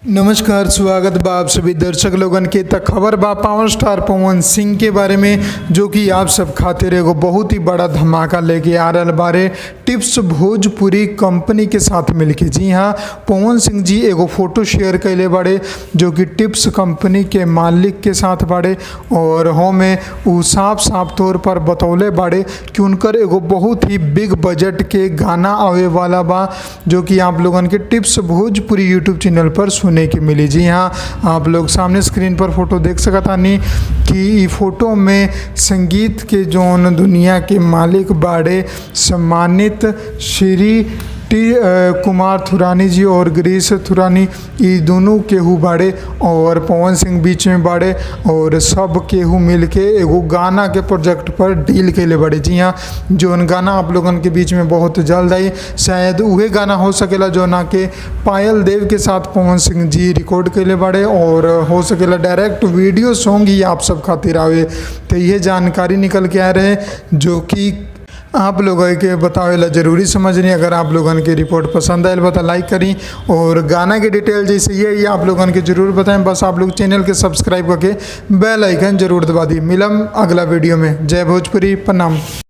नमस्कार, स्वागत बा आप सभी दर्शक लोगन के। त खबर बा पावर स्टार पवन सिंह के बारे में, जो कि आप सब खातिर एगो बहुत ही बड़ा धमाका लेके आ रहल बारे टिप्स भोजपुरी कंपनी के साथ मिलके। जी हाँ, पवन सिंह जी एगो फोटो शेयर कैले बाड़े, जो कि टिप्स कंपनी के मालिक के साथ बाड़े और हमें उ साफ साफ तौर पर बतौले बाड़े कि उनकर एगो बहुत ही बिग बजट के गाना आवे वाला बा, जो कि आप लोगन के टिप्स भोजपुरी यूट्यूब चैनल पर सुने के मिली। जी हाँ, आप लोग सामने स्क्रीन पर फोटो देख सकतानी कि इ फोटो में संगीत के जौन दुनिया के मालिक बाड़े, सम्मानित श्री टी कुमार थुरानी जी और गिरीश थुरानी, इ दोनों केहू बाड़े और पवन सिंह बीच में बाड़े और सब केहू मिलके एगो गाना के प्रोजेक्ट पर डील कैले बाड़े। जी हाँ, जौन गाना आप लोगन के बीच में बहुत जल्द आई, शायद उहे गाना हो सकेला जो ना के पायल देव के साथ पवन सिंह जी रिकॉर्ड कैले बाड़े और हो सकेला डायरेक्ट वीडियो सॉन्ग ही आप सब खातिर आवे। तो ये जानकारी निकल के आ रहे, जो कि आप लोगन के बतावे ला जरूरी समझनी। अगर आप लोगन के रिपोर्ट पसंद आयल बा त लाइक करी और गाना के डिटेल जैसे ये आप लोगन के जरूर बताएं। बस आप लोग चैनल के सब्सक्राइब करके बेल आइकन जरूर दबा दी। मिलम अगला वीडियो में। जय भोजपुरी, प्रणाम।